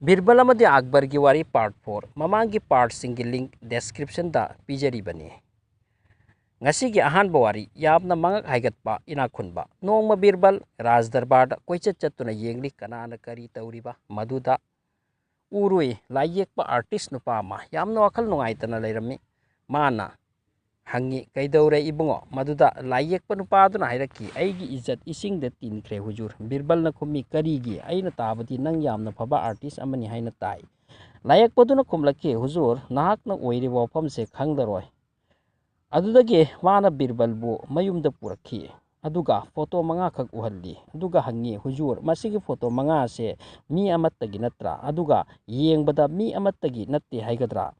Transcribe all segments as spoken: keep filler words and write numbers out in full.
ꯕꯤꯔꯕꯜ ꯑꯃꯗꯤ ꯑꯛꯕꯔꯒꯤ ꯋꯥꯔꯤ part four, ꯃꯃꯥꯡꯒꯤ partꯁꯤꯡꯒꯤ link descriptionꯗ ꯄꯤꯖꯔꯤꯕꯅꯤ꯫ ꯉꯁꯤꯒꯤ ꯑꯍꯥꯟꯕ ꯋꯥꯔꯤ, ꯌꯥꯝꯅ ꯃꯉꯛ ꯍꯥꯏꯒꯠꯄ ꯏꯅꯥꯛ ꯈꯨꯟꯕ꯫ ꯅꯣꯡꯃ ꯕꯤꯔꯕꯜ ꯔꯥꯖ ꯗꯔꯕꯥꯔꯗ ꯀꯣꯏꯆꯠ ꯆꯠꯇꯨꯅ ꯌꯦꯡꯂꯤ, ꯀꯅꯥꯅ ꯀꯔꯤ ꯇꯧꯔꯤꯕ ꯃꯗꯨꯗ ꯎꯔꯨꯏ꯫ ꯂꯥꯏ ꯌꯦꯛꯄ artist ꯅꯨꯄꯥ ꯑꯃ ꯌꯥꯝꯅ ꯋꯥꯈꯜ ꯅꯨꯡꯉꯥꯏꯇꯅ ꯂꯩꯔꯝꯃꯤ꯫ ꯃꯥꯅ ꯍꯪꯉꯤ, "ꯀꯩꯗꯧꯔꯦ ꯏꯕꯨꯡꯉꯣ?" ꯃꯗꯨꯗ ꯂꯥꯏ ꯌꯦꯛꯄ ꯅꯨꯄꯥꯗꯨꯅ ꯍꯥꯏꯔꯛꯈꯤ, "ꯑꯩꯒꯤ ꯏꯖꯠ ꯏꯁꯤꯡꯗ ꯇꯤꯟꯈ꯭ꯔꯦ ꯍꯨꯖꯨꯔ꯫" ꯕꯤꯔꯕꯜꯅ ꯈꯨꯝꯃꯤ, "ꯀꯔꯤꯒꯤ? ꯑꯩꯅ ꯇꯥꯕꯗꯤ ꯅꯪ ꯌꯥꯝꯅ ꯐꯕ artist ꯑꯃꯅꯤ ꯍꯥꯏꯅ ꯇꯥꯏ꯫" ꯂꯥꯏ ꯌꯦꯛꯄꯗꯨꯅ ꯈꯨꯝꯂꯛꯈꯤ, "ꯍꯨꯖꯨꯔ, ꯅꯍꯥꯛꯅ ꯑꯣꯏꯔꯤꯕ ꯋꯥꯐꯝꯁꯦ ꯈꯪꯂꯔꯣꯏ꯫" ꯑꯗꯨꯗꯒꯤ ꯃꯥꯅ ꯕꯤꯔꯕꯜꯕꯨ ꯃꯌꯨꯝꯗ ꯄꯨꯔꯛꯈꯤ꯫ ꯑꯗꯨꯒ photo ꯃꯉꯥꯈꯛ ꯎꯍꯜꯂꯤ꯫ ꯑꯗꯨꯒ ꯍꯪꯉꯤ, "ꯍꯨꯖꯨꯔ, ꯃꯁꯤꯒꯤ photo ꯃꯉꯥ ꯑꯁꯦ ꯃꯤ ꯑꯃꯠꯇꯒꯤ ꯅꯠꯇ꯭ꯔꯥ? ꯑꯗꯨꯒ ꯌꯦꯡꯕꯗ ꯃꯤ ꯑꯃꯠꯇꯒꯤ ꯅꯠꯇꯦ ꯍꯥꯏꯒꯗ꯭ꯔꯥ?"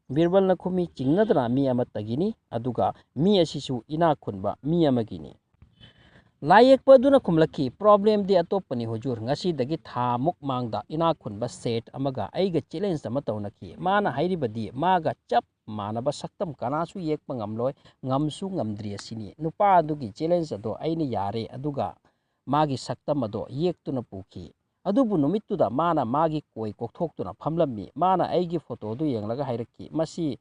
ꯕꯤꯔꯕꯜꯅ ꯈꯨꯝꯃꯤ, "ꯆꯤꯡꯅꯗꯅ ꯃꯤ ꯑꯃꯠꯇꯒꯤꯅꯤ, ꯑꯗꯨꯒ ꯃꯤ ꯑꯁꯤꯁꯨ ꯏꯅꯥꯛ ꯈꯨꯟꯕ ꯃꯤ ꯑꯃꯒꯤꯅꯤ꯫" ꯂꯥꯏ ꯌꯦꯛꯄ ꯑꯗꯨꯅ ꯈꯨꯝꯂꯛꯈꯤ, "Problemꯗꯤ ꯑꯇꯣꯞꯄꯅꯤ ꯍꯨꯖꯨꯔ, ꯉꯁꯤꯗꯒꯤ ꯊꯥ ꯃꯨꯛ ꯃꯥꯡꯗ ꯏꯅꯥꯛ ꯈꯨꯟꯕ ꯁꯦꯠ ꯑꯃꯒ ꯑꯩꯒ challenge ꯑꯃ ꯇꯧꯅꯈꯤ꯫ ꯃꯥꯅ ꯍꯥꯏꯔꯤꯕꯗꯤ ꯃꯥꯒ ꯆꯞ ꯃꯥꯟꯅꯕ ꯁꯛꯇꯝ ꯀꯅꯥꯁꯨ ꯌꯦꯛꯄ ꯉꯝꯂꯣꯏ, ꯉꯝꯁꯨ ꯉꯝꯗ꯭ꯔꯤ ꯑꯁꯤꯅꯤ꯫ ꯅꯨꯄꯥ ꯑꯗꯨꯒꯤ challenge ꯑꯗꯣ ꯑꯩꯅ ꯌꯥꯔꯦ, ꯑꯗꯨꯒ ꯃꯥꯒꯤ ꯁꯛꯇꯝ ꯑꯗꯣ ꯌꯦꯛꯇꯨꯅ ꯄꯨꯈꯤ꯫ ꯑꯗꯨꯕꯨ ꯅꯨꯃꯤꯠꯇꯨꯗ ꯃꯥꯅ ꯃꯥꯒꯤ ꯀꯣꯏ ꯀꯣꯛꯊꯣꯛꯇꯨꯅ ꯐꯝꯂꯝꯃꯤ꯫ ꯃꯥꯅ ꯑꯩꯒꯤ photoꯗꯨ ꯌꯦꯡꯂꯒ ꯍꯥꯏꯔꯛꯈꯤ, 'ꯃꯁꯤ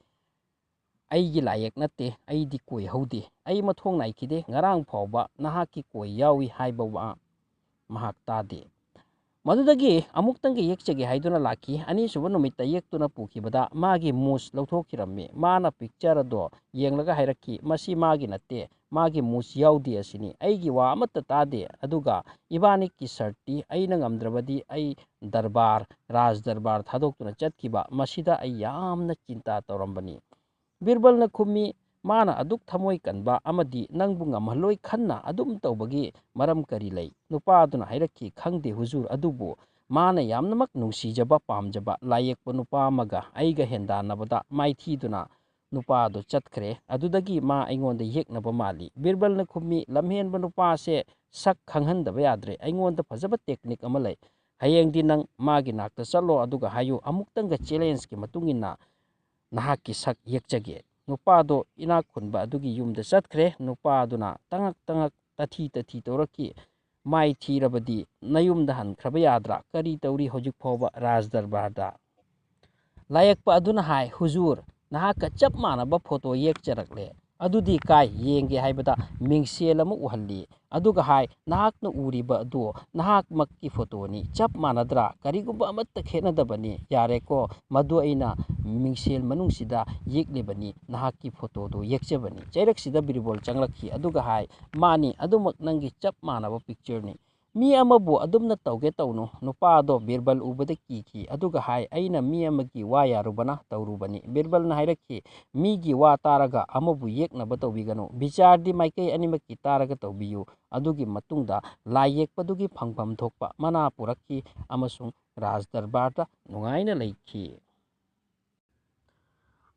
ꯑꯩꯒꯤ ꯂꯥꯏꯌꯦꯛ ꯅꯠꯇꯦ, ꯑꯩꯗꯤ ꯀꯣꯏ ꯍꯧꯗꯦ꯫ ꯑꯩ ꯃꯊꯣꯡ ꯅꯥꯏꯈꯤꯗꯦ꯫ ꯉꯔꯥꯡ ꯐꯥꯎꯕ ꯅꯍꯥꯛꯀꯤ ꯀꯣꯏ ꯌꯥꯎꯏ ꯍꯥꯏꯕ ꯋꯥ ꯃꯍꯥꯛ ꯇꯥꯗꯦ꯫ ꯃꯗꯨꯗꯒꯤ ꯑꯃꯨꯛꯇꯪꯒ ꯌꯦꯛꯆꯒꯦ ꯍꯥꯏꯗꯨꯅ ꯂꯥꯛꯈꯤ꯫ ꯑꯅꯤꯁꯨꯕ ꯅꯨꯃꯤꯠꯇ ꯌꯦꯛꯇꯨꯅ ꯄꯨꯈꯤꯕꯗ ꯃꯥꯒꯤ ꯃꯨꯁ ꯂꯧꯊꯣꯛꯈꯤꯔꯝꯃꯤ꯫ ꯃꯥꯅ picture ꯑꯗꯣ ꯌꯦꯡꯂꯒ ꯍꯥꯏꯔꯛꯈꯤ, 'ꯃꯁꯤ ꯃꯥꯒꯤ ꯅꯠꯇꯦ, ꯃꯥꯒꯤ ꯃꯨꯁ ꯌꯥꯎꯗꯦ ꯑꯁꯤꯅꯤ꯫ ꯑꯩꯒꯤ ꯋꯥ ꯑꯃꯠꯇ ꯇꯥꯗꯦ꯫ ꯑꯗꯨꯒ ꯏꯕꯥꯅꯤꯒꯤ shirtꯇꯤ ꯑꯩꯅ ꯉꯝꯗ꯭ꯔꯕꯗꯤ ꯑꯩ ꯗꯔꯕꯥꯔ, ꯔꯥꯖ ꯗꯔꯕꯥꯔ ꯊꯥꯗꯣꯛꯇꯨꯅ ꯆꯠꯈꯤꯕ, ꯃꯁꯤꯗ ꯑꯩ ꯌꯥꯝꯅ ꯆꯤꯟꯇꯥ ꯇꯧꯔꯝꯕꯅꯤ.' ꯕꯤꯔꯕꯜꯅ ꯈꯨꯝꯃꯤ, "ꯃꯥꯅ ꯑꯗꯨꯛ ꯊꯃꯣꯏ ꯀꯟꯕ ꯑꯃꯗꯤ ꯅꯪꯕꯨ ꯉꯝꯍꯜꯂꯣꯏ ꯈꯟꯅ ꯑꯗꯨꯝ ꯇꯧꯕꯒꯤ ꯃꯔꯝ ꯀꯔꯤ ꯂꯩ?" ꯅꯨꯄꯥ ꯑꯗꯨꯅ ꯍꯥꯏꯔꯛꯈꯤ, "ꯈꯪꯗꯦ ꯍꯨꯖꯨꯔ, ꯑꯗꯨꯕꯨ ꯃꯥꯅ ꯌꯥꯝꯅꯃꯛ ꯅꯨꯡꯁꯤꯖꯕ ꯄꯥꯝꯖꯕ ꯂꯥꯏꯌꯦꯛꯄ ꯅꯨꯄꯥ ꯑꯃꯒ ꯑꯩꯒ ꯍꯦꯟꯗꯥꯟꯅꯕꯗ ꯃꯥꯏꯊꯤꯗꯨꯅ ꯅꯨꯄꯥ ꯑꯗꯨ ꯆꯠꯈ꯭ꯔꯦ꯫ ꯑꯗꯨꯗꯒꯤ ꯃꯥ ꯑꯩꯉꯣꯟꯗ ꯌꯦꯛꯅꯕ ꯃꯥꯜꯂꯤ꯫" ꯕꯤꯔꯕꯜꯅ ꯈꯨꯝꯃꯤ, "ꯂꯝꯍꯦꯟꯕ ꯅꯨꯄꯥꯁꯦ ꯁꯛ ꯈꯪꯍꯟꯗꯕ ꯌꯥꯗ꯭ꯔꯦ꯫ ꯑꯩꯉꯣꯟꯗ ꯐꯖꯕ technique ꯑꯃ ꯂꯩ꯫ ꯍꯌꯦꯡꯗꯤ ꯅꯪ ꯃꯥꯒꯤ ꯅꯥꯛꯇ ꯆꯠꯂꯣ, ꯑꯗꯨꯒ ꯍꯥꯏꯌꯨ, ꯑꯃꯨꯛꯇꯪꯒ challengeꯀꯤ ꯃꯇꯨꯡ ꯏꯟꯅ ꯅꯍꯥꯛꯀꯤ ꯁꯛ ꯌꯦꯛꯆꯒꯦ꯫" ꯅꯨꯄꯥꯗꯣ ꯏꯅꯥꯛ ꯈꯨꯟꯕ ꯑꯗꯨꯒꯤ ꯌꯨꯝꯗ ꯆꯠꯈ꯭ꯔꯦ꯫ ꯅꯨꯄꯥ ꯑꯗꯨꯅ ꯇꯉꯛ ꯇꯉꯛ, ꯇꯊꯤ ꯇꯊꯤ ꯇꯧꯔꯛꯈꯤ꯫ ꯃꯥꯏ ꯊꯤꯔꯕꯗꯤ ꯅꯌꯨꯝꯗ ꯍꯟꯈ꯭ꯔꯕ ꯌꯥꯗ꯭ꯔꯥ? ꯀꯔꯤ ꯇꯧꯔꯤ ꯍꯧꯖꯤꯛ ꯐꯥꯎꯕ ꯔꯥꯖ ꯗꯔꯕꯥꯔꯗ?" ꯂꯥꯌꯦꯛꯄ ꯑꯗꯨꯅ ꯍꯥꯏ, "ꯍꯨꯖꯨꯔ, ꯅꯍꯥꯛꯀ ꯆꯞ ꯃꯥꯟꯅꯕ ꯐꯣꯇꯣ ꯌꯦꯛꯆꯔꯛꯂꯦ꯫ ꯑꯗꯨꯗꯤ ꯀꯥꯏ?" ꯌꯦꯡꯒꯦ ꯍꯥꯏꯕꯗ ꯃꯤꯡꯁꯦꯜ ꯑꯃ ꯎꯍꯜꯂꯤ꯫ ꯑꯗꯨꯒ ꯍꯥꯏ, "ꯅꯍꯥꯛꯅ ꯎꯔꯤꯕ ꯑꯗꯨ ꯅꯍꯥꯛꯃꯛꯀꯤ ꯐꯣꯇꯣꯅꯤ꯫ ꯆꯞ ꯃꯥꯟꯅꯗ꯭ꯔꯥ? ꯀꯔꯤꯒꯨꯝꯕ ꯑꯃꯠꯇ ꯈꯦꯠꯅꯗꯕꯅꯤ꯫ ꯌꯥꯔꯦꯀꯣ, ꯃꯗꯨ ꯑꯩꯅ ꯃꯤꯡꯁꯦꯜ ꯃꯅꯨꯡꯁꯤꯗ ꯌꯦꯛꯂꯤꯕꯅꯤ, ꯅꯍꯥꯛꯀꯤ ꯐꯣꯇꯣꯗꯨ ꯌꯦꯛꯆꯕꯅꯤ꯫" ꯆꯩꯔꯛꯁꯤꯗ ꯕꯤꯔꯕꯜ ꯆꯪꯂꯛꯈꯤ꯫ ꯑꯗꯨꯒ ꯍꯥꯏ, "ꯃꯥꯅꯤ, ꯑꯗꯨꯃꯛ ꯅꯪꯒꯤ ꯆꯞ ꯃꯥꯟꯅꯕ ꯄꯤꯛꯆꯔꯅꯤ꯫ ꯃꯤ ꯑꯃꯕꯨ ꯑꯗꯨꯝꯅ ꯇꯧꯒꯦ ꯇꯧꯅꯨ꯫" ꯅꯨꯄꯥ ꯑꯗꯣ ꯕꯤꯔꯕꯜ ꯎꯕꯗ ꯀꯤꯈꯤ꯫ ꯑꯗꯨꯒ ꯍꯥꯏ, "ꯑꯩꯅ ꯃꯤ ꯑꯃꯒꯤ ꯋꯥ ꯌꯥꯔꯨꯕꯅ ꯇꯧꯔꯨꯕꯅꯤ꯫" ꯕꯤꯔꯕꯜꯅ ꯍꯥꯏꯔꯛꯈꯤ, "ꯃꯤꯒꯤ ꯋꯥ ꯇꯥꯔꯒ ꯑꯃꯕꯨ ꯌꯦꯛꯅꯕ ꯇꯧꯕꯤꯒꯅꯨ꯫ ꯕꯤꯆꯥꯔꯗꯤ ꯃꯥꯏꯀꯩ ꯑꯅꯤꯃꯛꯀꯤ ꯇꯥꯔꯒ ꯇꯧꯕꯤꯌꯨ꯫" ꯑꯗꯨꯒꯤ ꯃꯇꯨꯡꯗ ꯂꯥꯏ ꯌꯦꯛꯄꯗꯨꯒꯤ ꯐꯪꯐꯝ ꯊꯣꯛꯄ ꯃꯅꯥ ꯄꯨꯔꯛꯈꯤ ꯑꯃꯁꯨꯡ ꯔꯥꯖ ꯗꯔꯕꯥꯔꯗ ꯅꯨꯡꯉꯥꯏꯅ ꯂꯩꯈꯤ꯫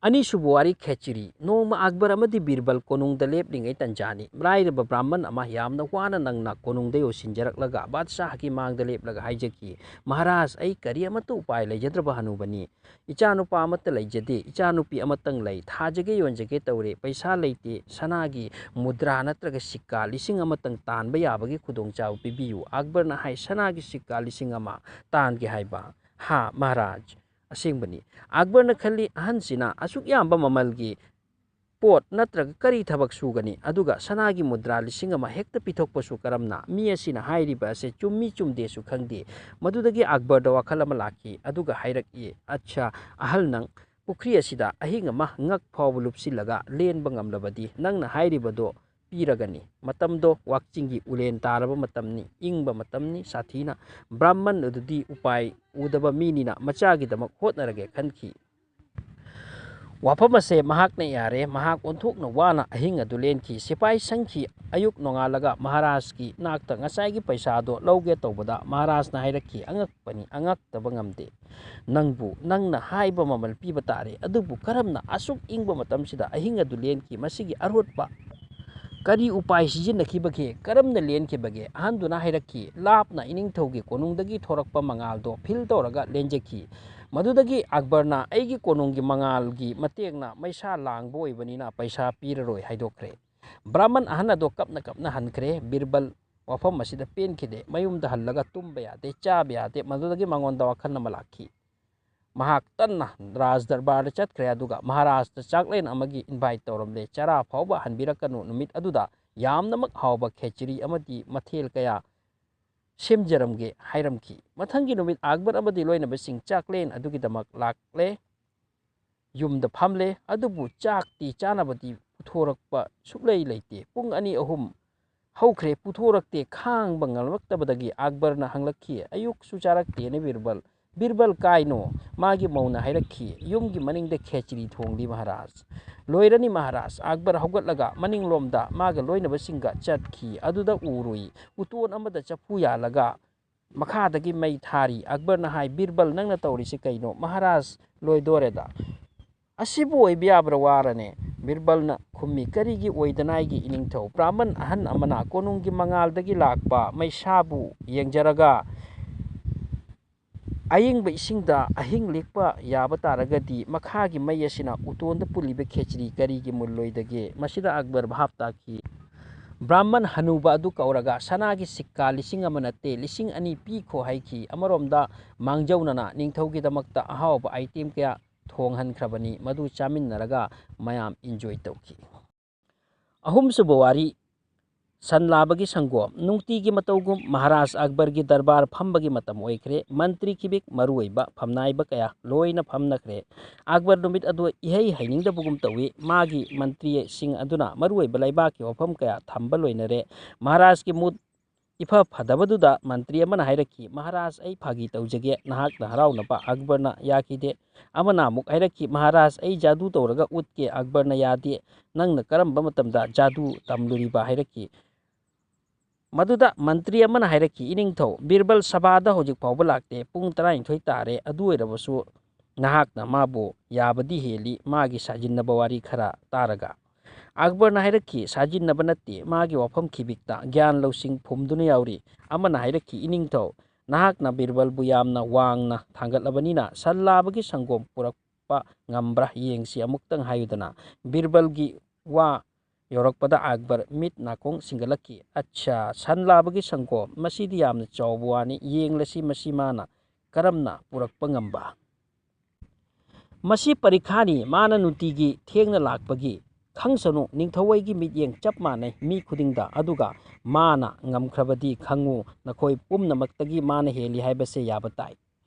ꯑꯅꯤꯁꯨꯕ ꯋꯥꯔꯤ, ꯈꯦꯆ꯭ꯔꯤ꯫ ꯅꯣꯡꯃ ꯑꯛꯕꯔ ꯑꯃꯗꯤ ꯕꯤꯔꯕꯜ ꯀꯣꯅꯨꯡꯗ ꯂꯦꯞꯂꯤꯉꯩ ꯇꯟꯖꯥꯅꯤ꯫ ꯂꯥꯏꯔꯕ ꯕ꯭ꯔꯥꯍꯃꯟ ꯑꯃ ꯌꯥꯝꯅ ꯋꯥꯅ ꯅꯪꯅ ꯀꯣꯅꯨꯡꯗ ꯌꯧꯁꯤꯟꯖꯔꯛꯂꯒ ꯕꯥꯗꯁꯥꯍꯒꯤ ꯃꯥꯡꯗ ꯂꯦꯞꯂꯒ ꯍꯥꯏꯖꯈꯤ, "ꯃꯍꯥꯔꯥꯖ, ꯑꯩ ꯀꯔꯤ ꯑꯃꯠꯇ ꯎꯄꯥꯏ ꯂꯩꯖꯗ꯭ꯔꯕ ꯍꯅꯨꯕꯅꯤ꯫ ꯏꯆꯥꯅꯨꯄꯥ ꯑꯃꯠꯇ ꯂꯩꯖꯗꯦ꯫ ꯏꯆꯥꯅꯨꯄꯤ ꯑꯃꯇꯪ ꯂꯩ꯫ ꯊꯥꯖꯒꯦ ꯌꯣꯟꯖꯒꯦ ꯇꯧꯔꯦ꯫ ꯄꯩꯁꯥ ꯂꯩꯇꯦ꯫ ꯁꯅꯥꯒꯤ ꯃꯨꯗ꯭ꯔꯥ ꯅꯠꯇ꯭ꯔꯒ ꯁꯤꯛꯀꯥ ꯂꯤꯁꯤꯡ ꯑꯃꯇꯪ ꯇꯥꯟꯕ ꯌꯥꯕꯒꯤ ꯈꯨꯗꯣꯡꯆꯥꯕ ꯄꯤꯕꯤꯌꯨ꯫" ꯑꯛꯕꯔꯅ ꯍꯥꯏ, "ꯁꯅꯥꯒꯤ ꯁꯤꯛꯀꯥ ꯂꯤꯁꯤꯡ ꯑꯃ ꯇꯥꯟꯒꯦ ꯍꯥꯏꯕ?" "ꯍꯥ, ꯃꯍꯥꯔꯥꯖ꯫" ꯑꯁꯦꯡꯕꯅꯤ꯫ ꯑꯛꯕꯔꯅ ꯈꯜꯂꯤ, "ꯑꯍꯟꯁꯤꯅ ꯑꯁꯨꯛ ꯌꯥꯝꯕ ꯃꯃꯜꯒꯤ ꯄꯣꯠ ꯅꯠꯇ꯭ꯔꯒ ꯀꯔꯤ ꯊꯕꯛ ꯁꯨꯒꯅꯤ? ꯑꯗꯨꯒ ꯁꯅꯥꯒꯤ ꯃꯨꯗ꯭ꯔꯥ ꯂꯤꯁꯤꯡ ꯑꯃ ꯍꯦꯛꯇ ꯄꯤꯊꯣꯛꯄꯁꯨ ꯀꯔꯝꯅ?" ꯃꯤ ꯑꯁꯤꯅ ꯍꯥꯏꯔꯤꯕ ꯑꯁꯦ ꯆꯨꯝꯃꯤ ꯆꯨꯝꯗꯦꯁꯨ ꯈꯪꯗꯦ꯫ ꯃꯗꯨꯗꯒꯤ ꯑꯛꯕꯔꯗ ꯋꯥꯈꯜ ꯑꯃ ꯂꯥꯛꯈꯤ꯫ ꯑꯗꯨꯒ ꯍꯥꯏꯔꯛꯏ, "ꯑꯠꯁꯥ, ꯑꯍꯜ ꯅꯪ ꯄꯨꯈ꯭ꯔꯤ ꯑꯁꯤꯗ ꯑꯍꯤꯡ ꯑꯃ ꯉꯛ ꯐꯥꯎꯕ ꯂꯨꯞꯁꯤꯜꯂꯒ ꯂꯦꯟꯕ ꯉꯝꯂꯕꯗꯤ ꯅꯪꯅ ꯍꯥꯏꯔꯤꯕꯗꯣ ꯄꯤꯔꯒꯅꯤ꯫" ꯃꯇꯝꯗꯣ ꯋꯥꯛꯆꯤꯡꯒꯤ ꯎꯂꯦꯟ ꯇꯥꯔꯕ ꯃꯇꯝꯅꯤ, ꯏꯪꯕ ꯃꯇꯝꯅꯤ, ꯁꯥꯊꯤꯅ꯫ ꯕ꯭ꯔꯥꯍꯃꯟ ꯑꯗꯨꯗꯤ ꯎꯄꯥꯏ ꯎꯗꯕ ꯃꯤꯅꯤꯅ ꯃꯆꯥꯒꯤꯗꯃꯛ ꯍꯣꯠꯅꯔꯒꯦ ꯈꯟꯈꯤ꯫ ꯋꯥꯐꯝ ꯑꯁꯦ ꯃꯍꯥꯛꯅ ꯌꯥꯔꯦ꯫ ꯃꯍꯥꯛ ꯑꯣꯟꯊꯣꯛꯅ ꯋꯥꯅ ꯑꯍꯤꯡ ꯑꯗꯨ ꯂꯦꯟꯈꯤ꯫ ꯁꯤꯐꯥꯏ ꯁꯪꯈꯤ꯫ ꯑꯌꯨꯛ ꯅꯣꯡꯉꯥꯜꯂꯒ ꯃꯍꯥꯔꯥꯖꯀꯤ ꯅꯥꯛꯇ ꯉꯁꯥꯏꯒꯤ ꯄꯩꯁꯥꯗꯣ ꯂꯧꯒꯦ ꯇꯧꯕꯗ ꯃꯍꯥꯔꯥꯖꯅ ꯍꯥꯏꯔꯛꯈꯤ, "ꯑꯉꯛꯄꯅꯤ, ꯑꯉꯛꯇꯕ ꯉꯝꯗꯦ꯫ ꯅꯪꯕꯨ ꯅꯪꯅ ꯍꯥꯏꯕ ꯃꯃꯜ ꯄꯤꯕ ꯇꯥꯔꯦ, ꯑꯗꯨꯕꯨ ꯀꯔꯝꯅ ꯑꯁꯨꯛ ꯏꯪꯕ ꯃꯇꯝꯁꯤꯗ ꯑꯍꯤꯡ ꯑꯗꯨ ꯂꯦꯟꯈꯤ? ꯃꯁꯤꯒꯤ ꯑꯔꯣꯠꯄ ꯀꯔꯤ ꯎꯄꯥꯏ ꯁꯤꯖꯤꯟꯅꯈꯤꯕꯒꯦ? ꯀꯔꯝꯅ ꯂꯦꯟꯈꯤꯕꯒꯦ?" ꯑꯍꯟꯗꯨꯅ ꯍꯥꯏꯔꯛꯈꯤ, "ꯂꯥꯞꯅ ꯏꯅꯤꯡꯊꯧꯒꯤ ꯀꯣꯅꯨꯡꯗꯒꯤ ꯊꯣꯔꯛꯄ ꯃꯉꯥꯜꯗꯣ ꯐꯤꯜ ꯇꯧꯔꯒ ꯂꯦꯟꯖꯈꯤ꯫ ꯃꯗꯨꯗꯒꯤ ꯑꯛꯕꯔꯅ ꯑꯩꯒꯤ ꯀꯣꯅꯨꯡꯒꯤ ꯃꯉꯥꯜꯒꯤ ꯃꯇꯦꯡꯅ ꯃꯩꯁꯥ ꯂꯥꯡꯕ ꯑꯣꯏꯕꯅꯤꯅ ꯄꯩꯁꯥ ꯄꯤꯔꯔꯣꯏ ꯍꯥꯏꯗꯣꯛꯈ꯭ꯔꯦ꯫" ꯕ꯭ꯔꯥꯍꯃꯟ ꯑꯍꯟ ꯑꯗꯣ ꯀꯞꯅ ꯀꯞꯅ ꯍꯟꯈ꯭ꯔꯦ꯫ ꯕꯤꯔꯕꯜ ꯋꯥꯐꯝ ꯑꯁꯤꯗ ꯄꯦꯟꯈꯤꯗꯦ꯫ ꯃꯌꯨꯝꯗ ꯍꯜꯂꯒ ꯇꯨꯝꯕ ꯌꯥꯗꯦ, ꯆꯥꯕ ꯌꯥꯗꯦ꯫ ꯃꯗꯨꯗꯒꯤ ꯃꯉꯣꯟꯗ ꯋꯥꯈꯜ ꯑꯃ ꯂꯥꯛꯈꯤ꯫ ꯃꯍꯥꯛ ꯇꯟꯅ ꯔꯥꯖ ꯗꯔꯕꯥꯔꯗ ꯆꯠꯈ꯭ꯔꯦ, ꯑꯗꯨꯒ ꯃꯍꯥꯔꯥꯖꯇ ꯆꯥꯛꯂꯦꯟ ꯑꯃꯒꯤ invite ꯇꯧꯔꯝꯂꯦ꯫ "ꯆꯔꯥ ꯐꯥꯎꯕ ꯍꯟꯕꯤꯔꯛꯀꯅꯨ, ꯅꯨꯃꯤꯠ ꯑꯗꯨꯗ ꯌꯥꯝꯅꯃꯛ ꯍꯥꯎꯕ ꯈꯦꯆ꯭ꯔꯤ ꯑꯃꯗꯤ ꯃꯊꯦꯜ ꯀꯌꯥ ꯁꯦꯝꯖꯔꯝꯒꯦ" ꯍꯥꯏꯔꯝꯈꯤ꯫ ꯃꯊꯪꯒꯤ ꯅꯨꯃꯤꯠ ꯑꯛꯕꯔ ꯑꯃꯗꯤ ꯂꯣꯏꯅꯕꯁꯤꯡ ꯆꯥꯛꯂꯦꯟ ꯑꯗꯨꯒꯤꯗꯃꯛ ꯂꯥꯛꯂꯦ꯫ ꯌꯨꯝꯗ ꯐꯝꯂꯦ, ꯑꯗꯨꯕꯨ ꯆꯥꯛꯇꯤ ꯆꯥꯅꯕꯗꯤ ꯄꯨꯊꯣꯔꯛꯄ ꯁꯨꯛꯂꯩ ꯂꯩꯇꯦ꯫ ꯄꯨꯡ ꯑꯅꯤ ꯑꯍꯨꯝ ꯍꯧꯈ꯭ꯔꯦ, ꯄꯨꯊꯣꯔꯛꯇꯦ꯫ ꯈꯥꯡꯕ ꯉꯝꯂꯛꯇꯕꯗꯒꯤ ꯑꯛꯕꯔꯅ ꯍꯪꯂꯛꯈꯤ, "ꯑꯌꯨꯛꯁꯨ ꯆꯥꯔꯛꯇꯦꯅꯦ ꯕꯤꯔꯕꯜ?" "ꯕꯤꯔꯕꯜ ꯀꯥꯏꯅꯣ?" ꯃꯥꯒꯤ ꯃꯧꯅ ꯍꯥꯏꯔꯛꯈꯤ, "ꯌꯨꯝꯒꯤ ꯃꯅꯤꯡꯗ ꯈꯦꯆ꯭ꯔꯤ ꯊꯣꯡꯂꯤ ꯃꯍꯥꯔꯥꯖ꯫ ꯂꯣꯏꯔꯅꯤ ꯃꯍꯥꯔꯥꯖ꯫" ꯑꯛꯕꯔ ꯍꯧꯒꯠꯂꯒ ꯃꯅꯤꯡꯂꯣꯝꯗ ꯃꯥꯒ ꯂꯣꯏꯅꯕꯁꯤꯡꯒ ꯆꯠꯈꯤ꯫ ꯑꯗꯨꯗ ꯎꯔꯨꯏ, ꯎꯇꯣꯟ ꯑꯃꯗ ꯆꯐꯨ ꯌꯥꯜꯂꯒ ꯃꯈꯥꯗꯒꯤ ꯃꯩ ꯊꯥꯔꯤ꯫ ꯑꯛꯕꯔꯅ ꯍꯥꯏ, "ꯕꯤꯔꯕꯜ, ꯅꯪꯅ ꯇꯧꯔꯤꯁꯤ ꯀꯩꯅꯣ? ꯃꯍꯥꯔꯥꯖ ꯂꯣꯏꯗꯣꯔꯦꯗ꯫ ꯑꯁꯤꯕꯨ ꯑꯣꯏꯕ ꯌꯥꯕ꯭ꯔꯥ ꯋꯥꯔꯅꯦ?" ꯕꯤꯔꯕꯜꯅ ꯈꯨꯝꯃꯤ, "ꯀꯔꯤꯒꯤ ꯑꯣꯏꯗꯅꯥꯏꯒꯤ ꯏꯅꯤꯡꯊꯧ? ꯕ꯭ꯔꯥꯍꯃꯟ ꯑꯍꯟ ꯑꯃꯅ ꯀꯣꯅꯨꯡꯒꯤ ꯃꯉꯥꯜꯗꯒꯤ ꯂꯥꯛꯄ ꯃꯩꯁꯥꯕꯨ ꯌꯦꯡꯖꯔꯒ ꯑꯌꯤꯡꯕ ꯏꯁꯤꯡꯗ ꯑꯍꯤꯡ ꯂꯦꯛꯄ ꯌꯥꯕ ꯇꯥꯔꯒꯗꯤ ꯃꯈꯥꯒꯤ ꯃꯩ ꯑꯁꯤꯅ ꯎꯇꯣꯟꯗ ꯄꯨꯜꯂꯤꯕ ꯈꯦꯆ꯭ꯔꯤ ꯀꯔꯤꯒꯤ ꯃꯨꯜꯂꯣꯏꯗꯒꯦ?" ꯃꯁꯤꯗ ꯑꯛꯕꯔ ꯚꯥꯞ ꯇꯥꯈꯤ꯫ ꯕ꯭ꯔꯥꯍꯃꯟ ꯍꯅꯨꯕ ꯑꯗꯨ ꯀꯧꯔꯒ ꯁꯅꯥꯒꯤ ꯁꯤꯛꯀꯥ ꯂꯤꯁꯤꯡ ꯑꯃ ꯅꯠꯇꯦ, ꯂꯤꯁꯤꯡ ꯑꯅꯤ ꯄꯤꯈꯣ ꯍꯥꯏꯈꯤ꯫ ꯑꯃꯔꯣꯝꯗ ꯃꯥꯡꯖꯧꯅꯅ ꯅꯤꯡꯊꯧꯒꯤꯗꯃꯛꯇ ꯑꯍꯥꯎꯕ item ꯀꯌꯥ ꯊꯣꯡꯍꯟꯈ꯭ꯔꯕꯅꯤ꯫ ꯃꯗꯨ ꯆꯥꯃꯤꯟꯅꯔꯒ ꯃꯌꯥꯝ enjoy ꯇꯧꯈꯤ꯫ ꯑꯍꯨꯝꯁꯨꯕ ꯋꯥꯔꯤ, ꯁꯟ ꯂꯥꯕꯒꯤ ꯁꯪꯒꯣꯝ꯫ ꯅꯨꯡꯇꯤꯒꯤ ꯃꯇꯧꯒꯨꯝ ꯃꯍꯥꯔꯥꯖ ꯑꯛꯕꯔꯒꯤ ꯗꯔꯕꯥꯔ ꯐꯝꯕꯒꯤ ꯃꯇꯝ ꯑꯣꯏꯈ꯭ꯔꯦ꯫ ꯃꯟꯇ꯭ꯔꯤ ꯈꯤꯕꯤꯛ, ꯃꯔꯨꯑꯣꯏꯕ ꯐꯝꯅꯥꯏꯕ ꯀꯌꯥ ꯂꯣꯏꯅ ꯐꯝꯅꯈ꯭ꯔꯦ꯫ ꯑꯛꯕꯔ ꯅꯨꯃꯤꯠ ꯑꯗꯨ ꯏꯍꯩ ꯍꯩꯅꯤꯡꯗꯕꯒꯨꯝ ꯇꯧꯏ꯫ ꯃꯥꯒꯤ ꯃꯟꯇ꯭ꯔꯤꯁꯤꯡ ꯑꯗꯨꯅ ꯃꯔꯨꯑꯣꯏꯕ ꯂꯩꯕꯥꯛꯀꯤ ꯋꯥꯐꯝ ꯀꯌꯥ ꯊꯝꯕ ꯂꯣꯏꯅꯔꯦ꯫ ꯃꯍꯥꯔꯥꯖꯀꯤ mood ꯏꯐ ꯐꯗꯕꯗꯨꯗ ꯃꯟꯇ꯭ꯔꯤ ꯑꯃꯅ ꯍꯥꯏꯔꯛꯈꯤ, "ꯃꯍꯥꯔꯥꯖ, ꯑꯩ ꯐꯥꯒꯤ ꯇꯧꯖꯒꯦ, ꯅꯍꯥꯛꯅ ꯍꯔꯥꯎꯅꯕ꯫" ꯑꯛꯕꯔꯅ ꯌꯥꯈꯤꯗꯦ꯫ ꯑꯃꯅ ꯑꯃꯨꯛ ꯍꯥꯏꯔꯛꯈꯤ, "ꯃꯍꯥꯔꯥꯖ, ꯑꯩ ꯖꯥꯗꯨ ꯇꯧꯔꯒ ꯎꯠꯀꯦ꯫" ꯑꯛꯕꯔꯅ ꯌꯥꯗꯦ꯫ "ꯅꯪꯅ ꯀꯔꯝꯕ ꯃꯇꯝꯗ ꯖꯥꯗꯨ ꯇꯝꯂꯨꯔꯤꯕ?" ꯍꯥꯏꯔꯛꯈꯤ꯫ ꯃꯗꯨꯗ ꯃꯟꯇ꯭ꯔꯤ ꯑꯃꯅ ꯍꯥꯏꯔꯛꯈꯤ, "ꯏꯅꯤꯡꯊꯧ, ꯕꯤꯔꯕꯜ ꯁꯚꯥꯗ ꯍꯧꯖꯤꯛ ꯐꯥꯎꯕ ꯂꯥꯛꯇꯦ꯫ ꯄꯨꯡ ꯇꯔꯥꯅꯤꯊꯣꯏ ꯇꯥꯔꯦ꯫ ꯑꯗꯨ ꯑꯣꯏꯔꯕꯁꯨ ꯅꯍꯥꯛꯅ ꯃꯥꯕꯨ ꯌꯥꯕꯗꯤ ꯍꯦꯜꯂꯤ, ꯃꯥꯒꯤ ꯁꯥꯖꯤꯟꯅꯕ ꯋꯥꯔꯤ ꯈꯔ ꯇꯥꯔꯒ꯫" ꯑꯛꯕꯔꯅ ꯍꯥꯏꯔꯛꯈꯤ, "ꯁꯥꯖꯤꯟꯅꯕ ꯅꯠꯇꯦ, ꯃꯥꯒꯤ ꯋꯥꯐꯝ ꯈꯤꯕꯤꯛꯇ ꯒ꯭ꯌꯥꯟ ꯂꯧꯁꯤꯡ ꯐꯨꯝꯗꯨꯅ ꯌꯥꯎꯔꯤ꯫" ꯑꯃꯅ ꯍꯥꯏꯔꯛꯈꯤ, "ꯏꯅꯤꯡꯊꯧ, ꯅꯍꯥꯛꯅ ꯕꯤꯔꯕꯜꯕꯨ ꯌꯥꯝꯅ ꯋꯥꯡꯅ ꯊꯥꯡꯒꯠꯂꯕꯅꯤꯅ ꯁꯟ ꯂꯥꯕꯒꯤ ꯁꯪꯒꯣꯝ ꯄꯨꯔꯛꯄ ꯉꯝꯕ꯭ꯔꯥ ꯌꯦꯡꯁꯤ, ꯑꯃꯨꯛꯇꯪ ꯍꯥꯏꯌꯨꯗꯅ꯫" ꯕꯤꯔꯕꯜꯒꯤ ꯋꯥ ꯌꯧꯔꯛꯄꯗ ꯑꯛꯕꯔ ꯃꯤꯠ ꯅꯥꯀꯣꯡ ꯁꯤꯡꯒꯠꯂꯛꯈꯤ꯫ "ꯑꯠꯁꯥ, ꯁꯟ ꯂꯥꯕꯒꯤ ꯁꯪꯒꯣꯝ, ꯃꯁꯤꯗꯤ ꯌꯥꯝꯅ ꯆꯥꯎꯕ ꯋꯥꯅꯤ꯫ ꯌꯦꯡꯂꯁꯤ ꯃꯁꯤ ꯃꯥꯅ ꯀꯔꯝꯅ ꯄꯨꯔꯛꯄ ꯉꯝꯕ?" "ꯃꯁꯤ ꯄꯔꯤꯈꯥꯅꯤ, ꯃꯥꯅ ꯅꯨꯡꯇꯤꯒꯤ ꯊꯦꯡꯅ ꯂꯥꯛꯄꯒꯤ꯫ ꯈꯪꯁꯅꯨ, ꯅꯤꯡꯊꯧ ꯑꯩꯒꯤ ꯃꯤꯠꯌꯦꯡ ꯆꯞ ꯃꯥꯟꯅꯩ ꯃꯤ ꯈꯨꯗꯤꯡꯗ, ꯑꯗꯨꯒ ꯃꯥꯅ ꯉꯝꯈ꯭ꯔꯕꯗꯤ ꯈꯪꯉꯨ, ꯅꯈꯣꯏ ꯄꯨꯝꯅꯃꯛꯇꯒꯤ ꯃꯥꯅ ꯍꯦꯜꯂꯤ ꯍꯥꯏꯕꯁꯦ ꯌꯥꯕ ꯇꯥꯏ꯫"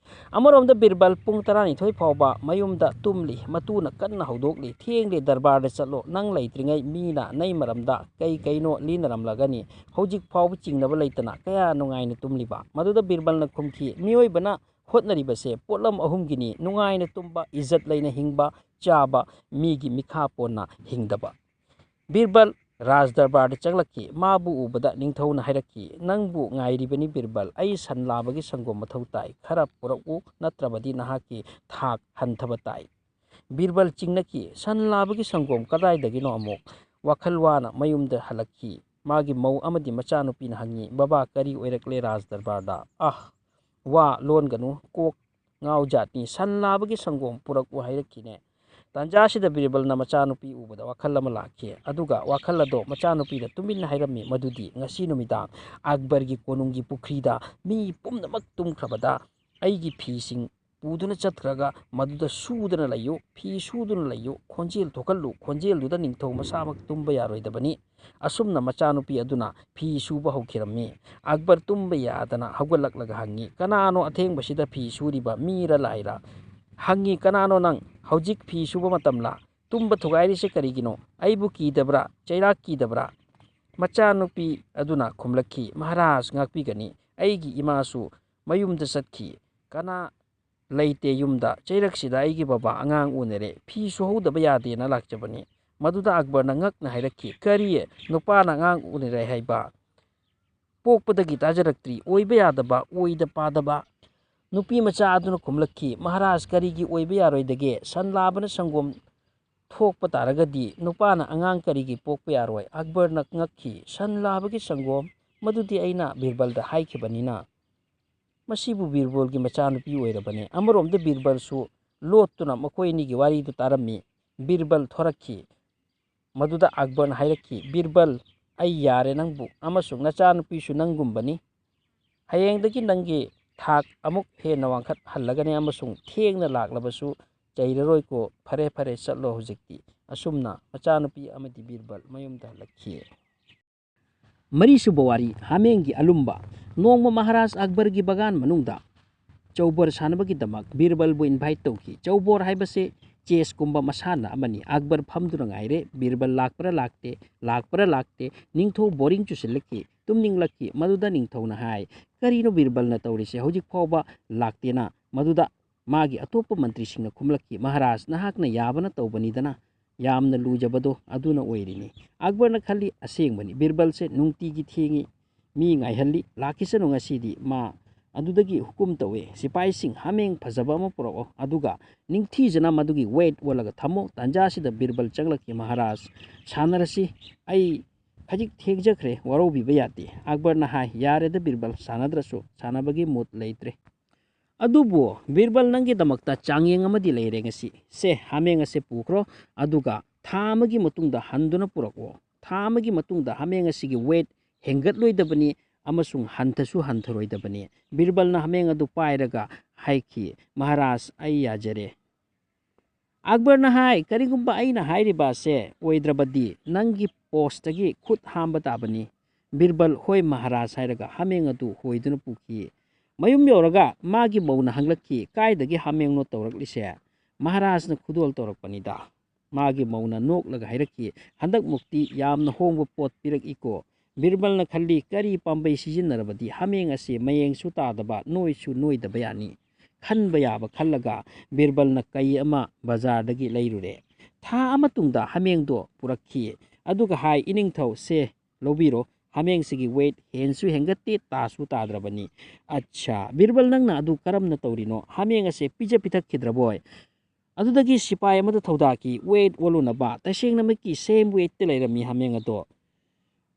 ꯑꯃꯔꯣꯝꯗ ꯕꯤꯔꯕꯜ ꯄꯨꯡ ꯇꯔꯥꯅꯤꯊꯣꯏ ꯐꯥꯎꯕ ꯃꯌꯨꯝꯗ ꯇꯨꯝꯂꯤ꯫ ꯃꯇꯨꯅ ꯀꯟꯅ ꯍꯧꯗꯣꯛꯂꯤ, "ꯊꯦꯡꯂꯦ, ꯗꯔꯕꯥꯔꯗ ꯆꯠꯂꯣ, ꯅꯪ ꯂꯩꯇ꯭ꯔꯤꯉꯩ ꯃꯤꯅ ꯅꯩ ꯃꯔꯝꯗ ꯀꯩ ꯀꯩꯅꯣ ꯂꯤꯅꯔꯝꯂꯒꯅꯤ꯫ ꯍꯧꯖꯤꯛ ꯐꯥꯎꯕ ꯆꯤꯡꯅꯕ ꯂꯩꯇꯅ ꯀꯌꯥ ꯅꯨꯡꯉꯥꯏꯅ ꯇꯨꯝꯂꯤꯕ?" ꯃꯗꯨꯗ ꯕꯤꯔꯕꯜꯅ ꯈꯨꯝꯈꯤ, "ꯃꯤꯑꯣꯏꯕꯅ ꯍꯣꯠꯅꯔꯤꯕꯁꯦ ꯄꯣꯠꯂꯝ ꯑꯍꯨꯝꯒꯤꯅꯤ: ꯅꯨꯡꯉꯥꯏꯅ ꯇꯨꯝꯕ, ꯏꯖꯠ ꯂꯩꯅ ꯍꯤꯡꯕ, ꯆꯥꯕ, ꯃꯤꯒꯤ ꯃꯤꯈꯥ ꯄꯣꯟꯅ ꯍꯤꯡꯗꯕ꯫" ꯕꯤꯔꯕꯜ ꯔꯥꯖ ꯗꯔꯕꯥꯔꯗ ꯆꯪꯂꯛꯈꯤ꯫ ꯃꯥꯕꯨ ꯎꯕꯗ ꯅꯤꯡꯊꯧꯅ ꯍꯥꯏꯔꯛꯈꯤ, "ꯅꯪꯕꯨ ꯉꯥꯏꯔꯤꯕꯅꯤ ꯕꯤꯔꯕꯜ꯫ ꯑꯩ ꯁꯟ ꯂꯥꯕꯒꯤ ꯁꯪꯒꯣꯝ ꯃꯊꯧ ꯇꯥꯏ꯫ ꯈꯔ ꯄꯨꯔꯛꯎ, ꯅꯠꯇ꯭ꯔꯕꯗꯤ ꯅꯍꯥꯛꯀꯤ ꯊꯥꯛ ꯍꯟꯊꯕ ꯇꯥꯏ꯫" ꯕꯤꯔꯕꯜ ꯆꯤꯡꯅꯈꯤ꯫ "ꯁꯟ ꯂꯥꯕꯒꯤ ꯁꯪꯒꯣꯝ ꯀꯗꯥꯏꯗꯒꯤꯅꯣ?" ꯑꯃꯨꯛ ꯋꯥꯈꯜ ꯋꯥꯅ ꯃꯌꯨꯝꯗ ꯍꯜꯂꯛꯈꯤ꯫ ꯃꯥꯒꯤ ꯃꯧ ꯑꯃꯗꯤ ꯃꯆꯥꯅꯨꯄꯤꯅ ꯍꯪꯉꯤ, "ꯕꯕꯥ, ꯀꯔꯤ ꯑꯣꯏꯔꯛꯂꯦ ꯔꯥꯖ ꯗꯔꯕꯥꯔꯗ?" "ꯑꯍ, ꯋꯥ ꯂꯣꯟꯒꯅꯨ, ꯀꯣꯛ ꯉꯥꯎ ꯖꯥꯠꯅꯤ꯫ ꯁꯟ ꯂꯥꯕꯒꯤ ꯁꯪꯒꯣꯝ ꯄꯨꯔꯛꯎ ꯍꯥꯏꯔꯛꯈꯤꯅꯦ꯫" ꯇꯥꯟꯖꯥꯁꯤꯗ ꯕꯤꯔꯕꯜꯅ ꯃꯆꯥꯅꯨꯄꯤ ꯎꯕꯗ ꯋꯥꯈꯜ ꯑꯃ ꯂꯥꯛꯈꯤ꯫ ꯑꯗꯨꯒ ꯋꯥꯈꯜ ꯑꯗꯣ ꯃꯆꯥꯅꯨꯄꯤꯗ ꯇꯨꯃꯤꯟꯅ ꯍꯥꯏꯔꯝꯃꯤ, ꯃꯗꯨꯗꯤ ꯉꯁꯤ ꯅꯨꯃꯤꯗꯥꯡ ꯑꯛꯕꯔꯒꯤ ꯀꯣꯅꯨꯡꯒꯤ ꯄꯨꯈ꯭ꯔꯤꯗ ꯃꯤ ꯄꯨꯝꯅꯃꯛ ꯇꯨꯝꯈ꯭ꯔꯕꯗ ꯑꯩꯒꯤ ꯐꯤꯁꯤꯡ ꯄꯨꯗꯨꯅ ꯆꯠꯈ꯭ꯔꯒ ꯃꯗꯨꯗ ꯁꯨꯗꯨꯅ ꯂꯩꯌꯨ, ꯐꯤ ꯁꯨꯗꯨꯅ ꯂꯩꯌꯨ, ꯈꯣꯟꯖꯦꯜ ꯊꯣꯛꯍꯜꯂꯨ, ꯈꯣꯟꯖꯦꯜꯗꯨꯗ ꯅꯤꯡꯊꯧ ꯃꯁꯥꯃꯛ ꯇꯨꯝꯕ ꯌꯥꯔꯣꯏꯗꯕꯅꯤ꯫ ꯑꯁꯨꯝꯅ ꯃꯆꯥꯅꯨꯄꯤ ꯑꯗꯨꯅ ꯐꯤ ꯁꯨꯕ ꯍꯧꯈꯤꯔꯝꯃꯤ꯫ ꯑꯛꯕꯔ ꯇꯨꯝꯕ ꯌꯥꯗꯅ ꯍꯧꯒꯠꯂꯛꯂꯒ ꯍꯪꯉꯤ, "ꯀꯅꯥꯅꯣ ꯑꯊꯦꯡꯕꯁꯤꯗ ꯐꯤ ꯁꯨꯔꯤꯕ, ꯃꯤꯔ ꯂꯥꯏꯔ?" ꯍꯪꯉꯤ, "ꯀꯅꯥꯅꯣ ꯅꯪ? ꯍꯧꯖꯤꯛ ꯐꯤ ꯁꯨꯕ ꯃꯇꯝꯂꯥ? ꯇꯨꯝꯕ ꯊꯨꯒꯥꯏꯔꯤꯁꯦ ꯀꯔꯤꯒꯤꯅꯣ? ꯑꯩꯕꯨ ꯀꯤꯗꯕ꯭ꯔꯥ? ꯆꯩꯔꯥꯛ ꯀꯤꯗꯕ꯭ꯔꯥ?" ꯃꯆꯥꯅꯨꯄꯤ ꯑꯗꯨꯅ ꯈꯨꯝꯂꯛꯈꯤ, "ꯃꯍꯥꯔꯥꯖ ꯉꯥꯛꯄꯤꯒꯅꯤ, ꯑꯩꯒꯤ ꯏꯃꯥꯁꯨ ꯃꯌꯨꯝꯗ ꯆꯠꯈꯤ꯫ ꯀꯅꯥ ꯂꯩꯇꯦ ꯌꯨꯝꯗ꯫ ꯆꯩꯔꯛꯁꯤꯗ ꯑꯩꯒꯤ ꯕꯕꯥ ꯑꯉꯥꯡ ꯎꯅꯔꯦ꯫ ꯐꯤ ꯁꯨꯍꯧꯗꯕ ꯌꯥꯗꯦꯅ ꯂꯥꯛꯆꯕꯅꯤ꯫" ꯃꯗꯨꯗ ꯑꯛꯕꯔꯅ ꯉꯛꯅ ꯍꯥꯏꯔꯛꯈꯤ, "ꯀꯔꯤ? ꯅꯨꯄꯥꯅ ꯑꯉꯥꯡ ꯎꯅꯔꯦ ꯍꯥꯏꯕ? ꯄꯣꯛꯄꯗꯒꯤ ꯇꯥꯖꯔꯛꯇ꯭ꯔꯤ꯫ ꯑꯣꯏꯕ ꯌꯥꯗꯕ, ꯑꯣꯏꯗ ꯄꯥꯗꯕ꯫" ꯅꯨꯄꯤ ꯃꯆꯥ ꯑꯗꯨꯅ ꯈꯨꯝꯂꯛꯈꯤ, "ꯃꯍꯥꯔꯥꯖ, ꯀꯔꯤꯒꯤ ꯑꯣꯏꯕ ꯌꯥꯔꯣꯏꯗꯒꯦ? ꯁꯟ ꯂꯥꯕꯅ ꯁꯪꯒꯣꯝ ꯊꯣꯛꯄ ꯇꯥꯔꯒꯗꯤ ꯅꯨꯄꯥꯅ ꯑꯉꯥꯡ ꯀꯔꯤꯒꯤ ꯄꯣꯛꯄ ꯌꯥꯔꯣꯏ?" ꯑꯛꯕꯔꯅ ꯉꯛꯈꯤ, "ꯁꯟ ꯂꯥꯕꯒꯤ ꯁꯪꯒꯣꯝ? ꯃꯗꯨꯗꯤ ꯑꯩꯅ ꯕꯤꯔꯕꯜꯗ ꯍꯥꯏꯈꯤꯕꯅꯤꯅ꯫ ꯃꯁꯤꯕꯨ ꯕꯤꯔꯕꯜꯒꯤ ꯃꯆꯥꯅꯨꯄꯤ ꯑꯣꯏꯔꯕꯅꯤ꯫" ꯑꯃꯔꯣꯝꯗ ꯕꯤꯔꯕꯜꯁꯨ ꯂꯣꯠꯇꯨꯅ ꯃꯈꯣꯏ ꯑꯅꯤꯒꯤ ꯋꯥꯔꯤꯗꯨ ꯇꯥꯔꯝꯃꯤ꯫ ꯕꯤꯔꯕꯜ ꯊꯣꯔꯛꯈꯤ꯫ ꯃꯗꯨꯗ ꯑꯛꯕꯔꯅ ꯍꯥꯏꯔꯛꯈꯤ, "ꯕꯤꯔꯕꯜ, ꯑꯩ ꯌꯥꯔꯦ ꯅꯪꯕꯨ, ꯑꯃꯁꯨꯡ ꯅꯆꯥꯅꯨꯄꯤꯁꯨ ꯅꯪꯒꯨꯝꯕꯅꯤ꯫ ꯍꯌꯦꯡꯗꯒꯤ ꯅꯪꯒꯤ ꯊꯥꯛ ꯑꯃꯨꯛ ꯍꯦꯟꯅ ꯋꯥꯡꯈꯠꯍꯜꯂꯒꯅꯤ ꯑꯃꯁꯨꯡ ꯊꯦꯡꯅ ꯂꯥꯛꯂꯕꯁꯨ ꯆꯩꯔꯔꯣꯏꯀꯣ꯫ ꯐꯔꯦ, ꯐꯔꯦ, ꯆꯠꯂꯣ ꯍꯧꯖꯤꯛꯇꯤ"꯫ ꯑꯁꯨꯝꯅ ꯃꯆꯥꯅꯨꯄꯤ ꯑꯃꯗꯤ ꯕꯤꯔꯕꯜ ꯃꯌꯨꯝꯗ ꯍꯜꯂꯛꯈꯤ꯫ ꯃꯔꯤꯁꯨꯕ ꯋꯥꯔꯤ, ꯍꯥꯃꯦꯡꯒꯤ ꯑꯂꯨꯝꯕ꯫ ꯅꯣꯡꯃ ꯃꯍꯥꯔꯥꯖ ꯑꯛꯕꯔꯒꯤ ꯕꯒꯥꯟ ꯃꯅꯨꯡꯗ ꯆꯧꯕꯣꯔ ꯁꯥꯟꯅꯕꯒꯤꯗꯃꯛ ꯕꯤꯔꯕꯜꯕꯨ invite ꯇꯧꯈꯤ꯫ ꯆꯧꯕꯣꯔ ꯍꯥꯏꯕꯁꯤ chess ꯀꯨꯝꯕ ꯃꯁꯥꯟꯅ ꯑꯃꯅꯤ꯫ ꯑꯛꯕꯔ ꯐꯝꯗꯨꯅ ꯉꯥꯏꯔꯦ꯫ ꯕꯤꯔꯕꯜ ꯂꯥꯛꯄ꯭ꯔꯥ ꯂꯥꯛꯇꯦ, ꯂꯥꯛꯄ꯭ꯔꯥ ꯂꯥꯛꯇꯦ꯫ ꯅꯤꯡꯊꯧ boring ꯆꯨꯁꯤꯜꯂꯛꯈꯤ, ꯇꯨꯝꯅꯤꯡꯂꯛꯈꯤ꯫ ꯃꯗꯨꯗ ꯅꯤꯡꯊꯧꯅ ꯍꯥꯏ, "ꯀꯔꯤꯅꯣ ꯕꯤꯔꯕꯜꯅ ꯇꯧꯔꯤꯁꯦ? ꯍꯧꯖꯤꯛ ꯐꯥꯎꯕ ꯂꯥꯛꯇꯦꯅ?" ꯃꯗꯨꯗ ꯃꯥꯒꯤ ꯑꯇꯣꯞꯄ ꯃꯟꯇ꯭ꯔꯤꯁꯤꯡꯅ ꯈꯨꯝꯂꯛꯈꯤ, "ꯃꯍꯥꯔꯥꯖ, ꯅꯍꯥꯛꯅ ꯌꯥꯕꯅ ꯇꯧꯕꯅꯤꯗꯅ, ꯌꯥꯝꯅ ꯂꯨꯖꯕꯗꯣ ꯑꯗꯨꯅ ꯑꯣꯏꯔꯤꯅꯤ"꯫ ꯑꯛꯕꯔꯅ ꯈꯜꯂꯤ, "ꯑꯁꯦꯡꯕꯅꯤ, ꯕꯤꯔꯕꯜꯁꯦ ꯅꯨꯡꯇꯤꯒꯤ ꯊꯦꯡꯏ, ꯃꯤ ꯉꯥꯏꯍꯜꯂꯤ, ꯂꯥꯛꯈꯤꯁꯅꯨ ꯉꯁꯤꯗꯤ ꯃꯥ"꯫ ꯑꯗꯨꯗꯒꯤ ꯍꯨꯀꯨꯝ ꯇꯧꯏ, "ꯁꯤꯄꯥꯏꯁꯤꯡ, ꯍꯥꯃꯦꯡ ꯐꯖꯕ ꯑꯃ ꯄꯨꯔꯛꯑꯣ, ꯑꯗꯨꯒ ꯅꯤꯡꯊꯤꯖꯅ ꯃꯗꯨꯒꯤ weight ꯑꯣꯜꯂꯒ ꯊꯝꯃꯣ"꯫ ꯇꯥꯟꯖꯥꯁꯤꯗ ꯕꯤꯔꯕꯜ ꯆꯪꯂꯛꯈꯤ꯫ "ꯃꯍꯥꯔꯥꯖ, ꯁꯥꯟꯅꯔꯁꯤ, ꯑꯩ ꯈꯖꯤꯛ ꯊꯦꯡꯖꯈ꯭ꯔꯦ, ꯋꯥꯔꯧꯕꯤꯕ ꯌꯥꯗꯦ"꯫ ꯑꯛꯕꯔꯅ ꯍꯥꯏ, "ꯌꯥꯔꯦꯗ ꯕꯤꯔꯕꯜ, ꯁꯥꯟꯅꯗ꯭ꯔꯁꯨ, ꯁꯥꯟꯅꯕꯒꯤ mood ꯂꯩꯇ꯭ꯔꯦ꯫ ꯑꯗꯨꯕꯨ ꯕꯤꯔꯕꯜ, ꯅꯪꯒꯤꯗꯃꯛꯇ ꯆꯥꯡꯌꯦꯡ ꯑꯃꯗꯤ ꯂꯩꯔꯦ ꯉꯁꯤ꯫ ꯁꯦ, ꯍꯥꯃꯦꯡ ꯑꯁꯦ ꯄꯨꯈ꯭ꯔꯣ, ꯑꯗꯨꯒ ꯊꯥ ꯑꯃꯒꯤ ꯃꯇꯨꯡꯗ ꯍꯟꯗꯨꯅ ꯄꯨꯔꯛꯑꯣ꯫ ꯊꯥ ꯑꯃꯒꯤ ꯃꯇꯨꯡꯗ ꯍꯥꯃꯦꯡ ꯑꯁꯤꯒꯤ weight ꯍꯦꯟꯒꯠꯂꯣꯏꯗꯕꯅꯤ ꯑꯃꯁꯨꯡ ꯍꯟꯊꯁꯨ ꯍꯟꯊꯔꯣꯏꯗꯕꯅꯤ"꯫ ꯕꯤꯔꯕꯜꯅ ꯍꯥꯃꯦꯡ ꯑꯗꯨ ꯄꯥꯏꯔꯒ ꯍꯥꯏꯈꯤ, "ꯃꯍꯥꯔꯥꯖ, ꯑꯩ ꯌꯥꯖꯔꯦ"꯫ ꯑꯛꯕꯔꯅ ꯍꯥꯏ, "ꯀꯔꯤꯒꯨꯝꯕ ꯑꯩꯅ ꯍꯥꯏꯔꯤꯕ ꯑꯁꯦ ꯑꯣꯏꯗ꯭ꯔꯕꯗꯤ ꯅꯪꯒꯤ postꯇꯒꯤ ꯈꯨꯠ ꯍꯥꯝꯕ ꯇꯥꯕꯅꯤ"꯫ ꯕꯤꯔꯕꯜ, "ꯍꯣꯏ ꯃꯍꯥꯔꯥꯖ" ꯍꯥꯏꯔꯒ ꯍꯥꯃꯦꯡ ꯑꯗꯨ ꯍꯣꯏꯗꯨꯅ ꯄꯨꯈꯤ꯫ ꯃꯌꯨꯝ ꯌꯧꯔꯒ ꯃꯥꯒꯤ ꯃꯧꯅ ꯍꯪꯂꯛꯈꯤ, "ꯀꯥꯏꯗꯒꯤ ꯍꯥꯃꯦꯡꯅꯣ ꯇꯧꯔꯛꯂꯤꯁꯦ?" "ꯃꯍꯥꯔꯥꯖꯅ ꯈꯨꯗꯣꯜ ꯇꯧꯔꯛꯄꯅꯤꯗ"꯫ ꯃꯥꯒꯤ ꯃꯧꯅ ꯅꯣꯛꯂꯒ ꯍꯥꯏꯔꯛꯈꯤ, "ꯍꯟꯗꯛꯃꯨꯛꯇꯤ ꯌꯥꯝꯅ ꯍꯣꯡꯕ ꯄꯣꯠ ꯄꯤꯔꯛꯏꯀꯣ"꯫ ꯕꯤꯔꯕꯜꯅ ꯈꯜꯂꯤ, "ꯀꯔꯤ ꯄꯥꯝꯕꯩ ꯁꯤꯖꯤꯟꯅꯔꯕꯗꯤ ꯍꯥꯃꯦꯡ ꯑꯁꯤ ꯃꯌꯦꯡꯁꯨ ꯇꯥꯗꯕ, ꯅꯣꯏꯁꯨ ꯅꯣꯏꯗꯕ ꯌꯥꯅꯤ?" ꯈꯟꯕ ꯌꯥꯕ ꯈꯜꯂꯒ ꯕꯤꯔꯕꯜꯅ ꯀꯩ ꯑꯃ ꯕꯖꯥꯔꯗꯒꯤ ꯂꯩꯔꯨꯔꯦ꯫ ꯊꯥ ꯑꯃ ꯇꯨꯡꯗ ꯍꯥꯃꯦꯡꯗꯣ ꯄꯨꯔꯛꯈꯤ, ꯑꯗꯨꯒ ꯍꯥꯏ, "ꯏꯅꯤꯡꯊꯧ, ꯁꯦ, ꯂꯧꯕꯤꯔꯣ, ꯍꯥꯃꯦꯡꯁꯤꯒꯤ weight ꯍꯦꯟꯁꯨ ꯍꯦꯟꯒꯠꯇꯦ, ꯇꯥꯁꯨ ꯇꯥꯗ꯭ꯔꯕꯅꯤ"꯫ "ꯑꯠꯁꯥ, ꯕꯤꯔꯕꯜ, ꯅꯪꯅ ꯑꯗꯨ ꯀꯔꯝꯅ ꯇꯧꯔꯤꯅꯣ? ꯍꯥꯃꯦꯡ ꯑꯁꯦ ꯄꯤꯖ ꯄꯤꯊꯛꯈꯤꯗ꯭ꯔꯕꯣꯏ?" ꯑꯗꯨꯗꯒꯤ ꯁꯤꯄꯥꯏ ꯑꯃꯗ ꯊꯧꯗꯥꯈꯤ weight ꯑꯣꯜꯂꯨꯅꯕ꯫ ꯇꯁꯦꯡꯅꯃꯛꯀꯤ same weightꯇ ꯂꯩꯔꯝꯃꯤ ꯍꯥꯃꯦꯡ ꯑꯗꯣ꯫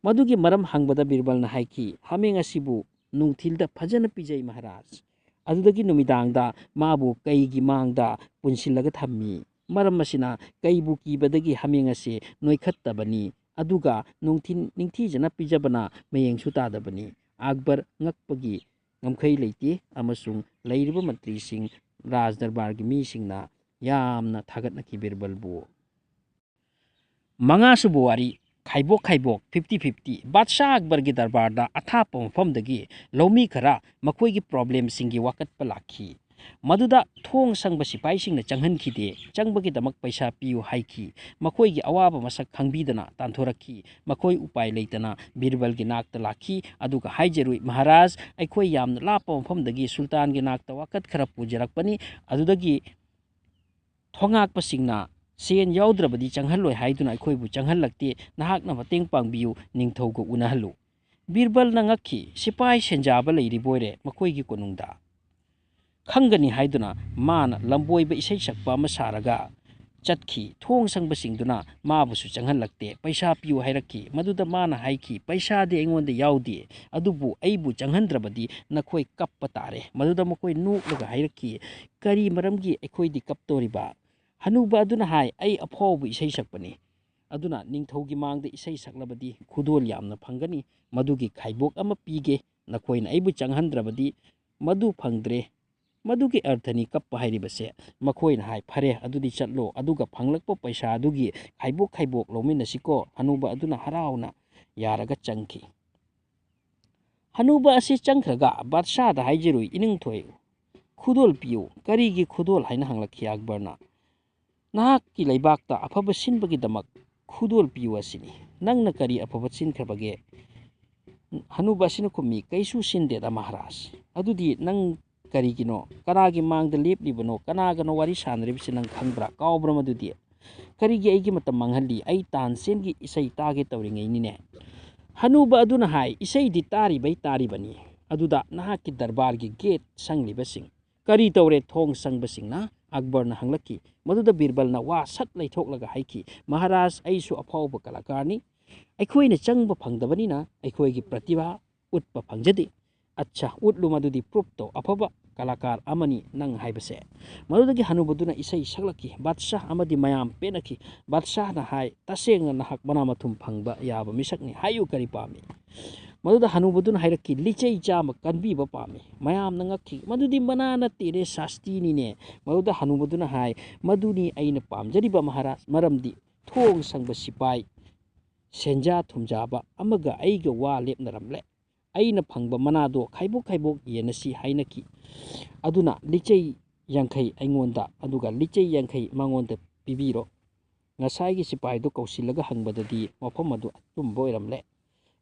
ꯃꯗꯨꯒꯤ ꯃꯔꯝ ꯍꯪꯕꯗ ꯕꯤꯔꯕꯜꯅ ꯍꯥꯏꯈꯤ, "ꯍꯥꯃꯦꯡ ꯑꯁꯤꯕꯨ ꯅꯨꯡꯊꯤꯜꯗ ꯐꯖꯅ ꯄꯤꯖꯩ ꯃꯍꯥꯔꯥꯖ꯫ ꯑꯗꯨꯗꯒꯤ ꯅꯨꯃꯤꯗꯥꯡꯗ ꯃꯥꯕꯨ ꯀꯩꯒꯤ ꯃꯥꯡꯗ ꯄꯨꯟꯁꯤꯜꯂꯒ ꯊꯝꯃꯤ"꯫ ꯃꯔꯝ ꯑꯁꯤꯅ ꯀꯩꯕꯨ ꯀꯤꯕꯗꯒꯤ ꯍꯥꯃꯦꯡ ꯑꯁꯤ ꯅꯣꯏꯈꯠꯇꯕꯅꯤ, ꯑꯗꯨꯒ ꯅꯨꯡꯊꯤꯟ ꯅꯤꯡꯊꯤꯖꯅ ꯄꯤꯖꯕꯅ ꯃꯌꯦꯡꯁꯨ ꯇꯥꯗꯕꯅꯤ꯫ ꯑꯛꯕꯔ ꯉꯛꯄꯒꯤ ꯉꯝꯈꯩ ꯂꯩꯇꯦ ꯑꯃꯁꯨꯡ ꯂꯩꯔꯤꯕ ꯃꯟꯇ꯭ꯔꯤꯁꯤꯡ, ꯔꯥꯖ ꯗꯔꯕꯥꯔꯒꯤ ꯃꯤꯁꯤꯡꯅ ꯌꯥꯝꯅ ꯊꯥꯒꯠꯅꯈꯤ ꯕꯤꯔꯕꯜꯕꯨ꯫ ꯃꯉꯥꯁꯨꯕ ꯋꯥꯔꯤ, ꯈꯥꯏꯕꯣꯛ ꯈꯥꯏꯕꯣꯛ, ꯐꯤꯐꯇꯤ ꯐꯤꯐꯇꯤ꯫ ꯕꯥꯗꯁꯥꯍ ꯑꯛꯕꯔꯒꯤ ꯗꯔꯕꯥꯔꯗ ꯑꯊꯥꯞꯄ ꯃꯐꯝꯗꯒꯤ ꯂꯧꯃꯤ ꯈꯔ ꯃꯈꯣꯏꯒꯤ ꯄ꯭ꯔꯣꯕ꯭ꯂꯦꯝꯁꯤꯡꯒꯤ ꯋꯥꯀꯠꯄ ꯂꯥꯛꯈꯤ꯫ ꯃꯗꯨꯗ ꯊꯣꯡ ꯁꯪꯕ ꯁꯤꯐꯥꯏꯁꯤꯡꯅ ꯆꯪꯍꯟꯈꯤꯗꯦ꯫ ꯆꯪꯕꯒꯤꯗꯃꯛ ꯄꯩꯁꯥ ꯄꯤꯌꯨ ꯍꯥꯏꯈꯤ꯫ ꯃꯈꯣꯏꯒꯤ ꯑꯋꯥꯕ ꯃꯁꯛ ꯈꯪꯕꯤꯗꯅ ꯇꯥꯟꯊꯣꯔꯛꯈꯤ꯫ ꯃꯈꯣꯏ ꯎꯄꯥꯏ ꯂꯩꯇꯅ ꯕꯤꯔꯕꯜꯒꯤ ꯅꯥꯛꯇ ꯂꯥꯛꯈꯤ, ꯑꯗꯨꯒ ꯍꯥꯏꯖꯔꯨꯏ, "ꯃꯍꯥꯔꯥꯖ, ꯑꯩꯈꯣꯏ ꯌꯥꯝꯅ ꯂꯥꯞꯄ ꯃꯐꯝꯗꯒꯤ ꯁꯨꯜꯇꯥꯟꯒꯤ ꯅꯥꯛꯇ ꯋꯥꯀꯠ ꯈꯔ ꯄꯨꯖꯔꯛꯄꯅꯤ꯫ ꯑꯗꯨꯗꯒꯤ ꯊꯣꯉꯥꯛꯄꯁꯤꯡꯅ ꯁꯦꯟ ꯌꯥꯎꯗ꯭ꯔꯕꯗꯤ ꯆꯪꯍꯜꯂꯣꯏ ꯍꯥꯏꯗꯨꯅ ꯑꯩꯈꯣꯏꯕꯨ ꯆꯪꯍꯜꯂꯛꯇꯦ꯫ ꯅꯍꯥꯛꯅ ꯃꯇꯦꯡ ꯄꯥꯡꯕꯤꯌꯨ, ꯅꯤꯡꯊꯧꯒ ꯎꯅꯍꯜꯂꯨ"꯫ ꯕꯤꯔꯕꯜꯅ ꯉꯛꯈꯤ꯫ ꯁꯤꯄꯥꯏ ꯁꯦꯟꯖꯥꯕ ꯂꯩꯔꯤꯕꯣꯏꯔꯦ ꯃꯈꯣꯏꯒꯤ ꯀꯣꯅꯨꯡꯗ꯫ ꯈꯪꯒꯅꯤ ꯍꯥꯏꯗꯨꯅ ꯃꯥꯅ ꯂꯝꯕꯣꯏꯕ ꯏꯁꯩ ꯁꯛꯄ ꯑꯃ ꯁꯥꯔꯒ ꯆꯠꯈꯤ꯫ ꯊꯣꯡ ꯁꯪꯕꯁꯤꯡꯗꯨꯅ ꯃꯥꯕꯨꯁꯨ ꯆꯪꯍꯜꯂꯛꯇꯦ꯫ ꯄꯩꯁꯥ ꯄꯤꯌꯨ ꯍꯥꯏꯔꯛꯈꯤ꯫ ꯃꯗꯨꯗ ꯃꯥꯅ ꯍꯥꯏꯈꯤ, "ꯄꯩꯁꯥꯗꯤ ꯑꯩꯉꯣꯟꯗ ꯌꯥꯎꯗꯦ, ꯑꯗꯨꯕꯨ ꯑꯩꯕꯨ ꯆꯪꯍꯟꯗ꯭ꯔꯕꯗꯤ ꯅꯈꯣꯏ ꯀꯞꯄ ꯇꯥꯔꯦ"꯫ ꯃꯗꯨꯗ ꯃꯈꯣꯏ ꯅꯣꯛꯂꯒ ꯍꯥꯏꯔꯛꯈꯤ, "ꯀꯔꯤ ꯃꯔꯝꯒꯤ ꯑꯩꯈꯣꯏꯗꯤ ꯀꯞꯇꯧꯔꯤꯕ?" ꯍꯅꯨꯕ ꯑꯗꯨꯅ ꯍꯥꯏ, "ꯑꯩ ꯑꯐꯥꯎꯕ ꯏꯁꯩ ꯁꯛꯄꯅꯤ, ꯑꯗꯨꯅ ꯅꯤꯡꯊꯧꯒꯤ ꯃꯥꯡꯗ ꯏꯁꯩ ꯁꯛꯂꯕꯗꯤ ꯈꯨꯗꯣꯜ ꯌꯥꯝꯅ ꯐꯪꯒꯅꯤ꯫ ꯃꯗꯨꯒꯤ ꯈꯥꯏꯕꯣꯛ ꯑꯃ ꯄꯤꯒꯦ, ꯅꯈꯣꯏꯅ ꯑꯩꯕꯨ ꯆꯪꯍꯟꯗ꯭ꯔꯕꯗꯤ꯫ ꯃꯗꯨ ꯐꯪꯗ꯭ꯔꯦ, ꯃꯗꯨꯒꯤ ꯑꯔꯊꯅꯤ ꯀꯞꯄ ꯍꯥꯏꯔꯤꯕꯁꯦ"꯫ ꯃꯈꯣꯏꯅ ꯍꯥꯏ, "ꯐꯔꯦ, ꯑꯗꯨꯗꯤ ꯆꯠꯂꯣ, ꯑꯗꯨꯒ ꯐꯪꯂꯛꯄ ꯄꯩꯁꯥ ꯑꯗꯨꯒꯤ ꯈꯥꯏꯕꯣꯛ ꯈꯥꯏꯕꯣꯛ ꯂꯧꯃꯤꯟꯅꯁꯤꯀꯣ"꯫ ꯍꯅꯨꯕ ꯑꯗꯨꯅ ꯍꯔꯥꯎꯅ ꯌꯥꯔꯒ ꯆꯪꯈꯤ꯫ ꯍꯅꯨꯕ ꯑꯁꯤ ꯆꯪꯈ꯭ꯔꯒ ꯕꯥꯗꯁꯥꯗ ꯍꯥꯏꯖꯔꯨꯏ, "ꯏꯅꯤꯡꯊꯣꯏ, ꯈꯨꯗꯣꯜ ꯄꯤꯌꯨ"꯫ "ꯀꯔꯤꯒꯤ ꯈꯨꯗꯣꯜ?" ꯍꯥꯏꯅ ꯍꯪꯂꯛꯈꯤ ꯑꯛꯕꯔꯅ꯫ "ꯅꯍꯥꯛꯀꯤ ꯂꯩꯕꯥꯛꯇ ꯑꯐꯕ ꯁꯤꯟꯕꯒꯤꯗꯃꯛ ꯈꯨꯗꯣꯜ ꯄꯤꯌꯨ ꯑꯁꯤꯅꯤ꯫ ꯅꯪꯅ ꯀꯔꯤ ꯑꯐꯕ ꯁꯤꯟꯈ꯭ꯔꯕꯒꯦ?" ꯍꯅꯨꯕ ꯑꯁꯤꯅ ꯈꯨꯝꯃꯤ, "ꯀꯩꯁꯨ ꯁꯤꯟꯗꯦꯗ ꯃꯍꯥꯔꯥꯖ"꯫ "ꯑꯗꯨꯗꯤ ꯅꯪ ꯀꯔꯤꯒꯤꯅꯣ? ꯀꯅꯥꯒꯤ ꯃꯥꯡꯗ ꯂꯦꯞꯂꯤꯕꯅꯣ? ꯀꯅꯥꯒꯅꯣ ꯋꯥꯔꯤ ꯁꯥꯟꯅꯔꯤꯕꯁꯤ ꯅꯪ ꯈꯪꯕ꯭ꯔꯥ? ꯀꯥꯎꯕ꯭ꯔꯥ ꯃꯗꯨꯗꯤ? ꯀꯔꯤꯒꯤ ꯑꯩꯒꯤ ꯃꯇꯝ ꯃꯥꯡꯍꯜꯂꯤ? ꯑꯩ ꯇꯥꯟꯁꯦꯟꯒꯤ ꯏꯁꯩ ꯇꯥꯒꯦ ꯇꯧꯔꯤꯉꯩꯅꯤꯅꯦ"꯫ ꯍꯅꯨꯕ ꯑꯗꯨꯅ ꯍꯥꯏ, "ꯏꯁꯩꯗꯤ ꯇꯥꯔꯤꯕꯩ ꯇꯥꯔꯤꯕꯅꯤ, ꯑꯗꯨꯗ ꯅꯍꯥꯛꯀꯤ ꯗꯔꯕꯥꯔꯒꯤ ꯒꯦꯠ ꯁꯪꯂꯤꯕꯁꯤꯡ"꯫ "ꯀꯔꯤ ꯇꯧꯔꯦ ꯊꯣꯡ ꯁꯪꯕꯁꯤꯡꯅ?" ꯑꯛꯕꯔꯅ ꯍꯪꯂꯛꯈꯤ꯫ ꯃꯗꯨꯗ ꯕꯤꯔꯕꯜꯅ ꯋꯥ ꯁꯠ ꯂꯩꯊꯣꯛꯂꯒ ꯍꯥꯏꯈꯤ, "ꯃꯍꯥꯔꯥꯖ, ꯑꯩꯁꯨ ꯑꯐꯥꯎꯕ ꯀꯂꯥꯀꯥꯔꯅꯤ꯫ ꯑꯩꯈꯣꯏꯅ ꯆꯪꯕ ꯐꯪꯗꯕꯅꯤꯅ ꯑꯩꯈꯣꯏꯒꯤ ꯄ꯭ꯔꯇꯤꯚꯥ ꯎꯠꯄ ꯐꯪꯖꯗꯦ"꯫ "ꯑꯠꯆꯥ, ꯎꯠꯂꯨ, ꯃꯗꯨꯗꯤ ꯄ꯭ꯔꯨꯞ ꯇꯧ꯫ ꯑꯐꯕ ꯀꯂꯥꯀꯥꯔ ꯑꯃꯅꯤ ꯅꯪ ꯍꯥꯏꯕꯁꯦ꯫ ꯃꯗꯨꯗꯒꯤ ꯍꯅꯨꯕꯗꯨꯅ ꯏꯁꯩ ꯁꯛꯂꯛꯈꯤ꯫ ꯕꯥꯗꯁꯥꯍ ꯑꯃꯗꯤ ꯃꯌꯥꯝ ꯄꯦꯟꯅꯈꯤ꯫ ꯕꯥꯗꯁꯥꯍꯅ ꯍꯥꯏ, "ꯇꯁꯦꯡꯅ ꯅꯍꯥꯛ ꯃꯅꯥ ꯃꯊꯨꯝ ꯐꯪꯕ ꯌꯥꯕ ꯃꯤꯁꯛꯅꯤ꯫ ꯍꯥꯏꯌꯨ, ꯀꯔꯤ ꯄꯥꯝꯃꯤ?" ꯃꯗꯨꯗ ꯍꯅꯨꯕꯗꯨꯅ ꯍꯥꯏꯔꯛꯈꯤ, "ꯂꯤꯆꯩ ꯆꯥꯝꯃ ꯀꯟꯕꯤꯕ ꯄꯥꯝꯃꯤ꯫" ꯃꯌꯥꯝꯅ ꯉꯛꯈꯤ꯫ "ꯃꯗꯨꯗꯤ ꯃꯅꯥ ꯅꯠꯇꯦꯅꯦ, ꯁꯥꯁꯇꯤꯅꯤꯅꯦ꯫" ꯃꯗꯨꯗ ꯍꯅꯨꯕꯗꯨꯅ ꯍꯥꯏ, "ꯃꯗꯨꯅꯤ ꯑꯩꯅ ꯄꯥꯝꯖꯔꯤꯕ, ꯃꯍꯥꯔꯥꯖ, ꯃꯔꯝꯗꯤ ꯊꯣꯡ ꯁꯪꯕ ꯁꯤꯄꯥꯏ ꯁꯦꯟꯖꯥ ꯊꯨꯝꯖꯥꯕ ꯑꯃꯒ ꯑꯩꯒ ꯋꯥ ꯂꯦꯞꯅꯔꯝꯂꯦ꯫ ꯑꯩꯅ ꯐꯪꯕ ꯃꯅꯥꯗꯣ ꯈꯥꯏꯕꯣꯛ ꯈꯥꯏꯕꯣꯛ ꯌꯦꯟꯅꯁꯤ" ꯍꯥꯏꯅꯈꯤ꯫ ꯑꯗꯨꯅ ꯂꯤꯆꯩ ꯌꯥꯡꯈꯩ ꯑꯩꯉꯣꯟꯗ, ꯑꯗꯨꯒ ꯂꯤꯆꯩ ꯌꯥꯡꯈꯩ ꯃꯉꯣꯟꯗ ꯄꯤꯕꯤꯔꯣ꯫ ꯉꯁꯥꯏꯒꯤ ꯁꯤꯄꯥꯏꯗꯨ ꯀꯧꯁꯤꯜꯂꯒ ꯍꯪꯕꯗꯗꯤ ꯃꯐꯝ ꯑꯗꯨ ꯑꯆꯨꯝꯕ ꯑꯣꯏꯔꯝꯂꯦ꯫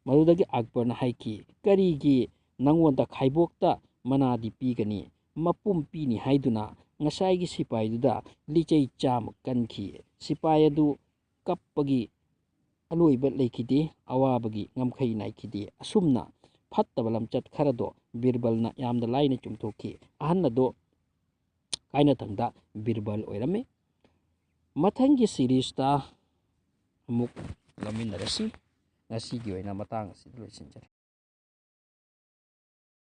ꯃꯗꯨꯗꯒꯤ ꯑꯛꯕꯔꯅ ꯍꯥꯏꯈꯤ, "ꯀꯔꯤꯒꯤ ꯅꯪꯉꯣꯟꯗ ꯈꯥꯏꯕꯣꯛꯇ ꯃꯅꯥꯗꯤ ꯄꯤꯒꯅꯤ? ꯃꯄꯨꯝ ꯄꯤꯅꯤ ꯍꯥꯏꯗꯨꯅ ꯉꯁꯥꯏꯒꯤ ꯁꯤꯄꯥꯏꯗꯨꯗ ꯂꯤꯆꯩ ꯆꯥꯝꯃ ꯀꯟꯈꯤ꯫ ꯁꯤꯄꯥꯏ ꯑꯗꯨ ꯀꯞꯄꯒꯤ ꯑꯂꯣꯏꯕ ꯂꯩꯈꯤꯗꯦ, ꯑꯋꯥꯕꯒꯤ ꯉꯝꯈꯩ ꯅꯥꯏꯈꯤꯗꯦ꯫" ꯑꯁꯨꯝꯅ ꯐꯠꯇꯕ ꯂꯝꯆꯠ ꯈꯔꯗꯣ ꯕꯤꯔꯕꯜꯅ ꯌꯥꯝꯅ ꯂꯥꯏꯅ ꯆꯨꯝꯊꯣꯛꯈꯤ꯫ ꯑꯍꯟ ꯑꯗꯣ ꯀꯥꯏꯅꯊꯪꯗ ꯕꯤꯔꯕꯜ ꯑꯣꯏꯔꯝꯃꯤ꯫ ꯃꯊꯪꯒꯤ ꯁꯤꯔꯤꯁꯇ ꯑꯃꯨꯛ ꯂꯧꯃꯤꯟꯅꯔꯁꯤ꯫ ꯉꯁꯤꯒꯤ ꯑꯣꯏꯅ ꯃꯇꯥꯡ ꯑꯁꯤꯗ ꯂꯣꯏꯁꯤꯟꯖꯔꯦ꯫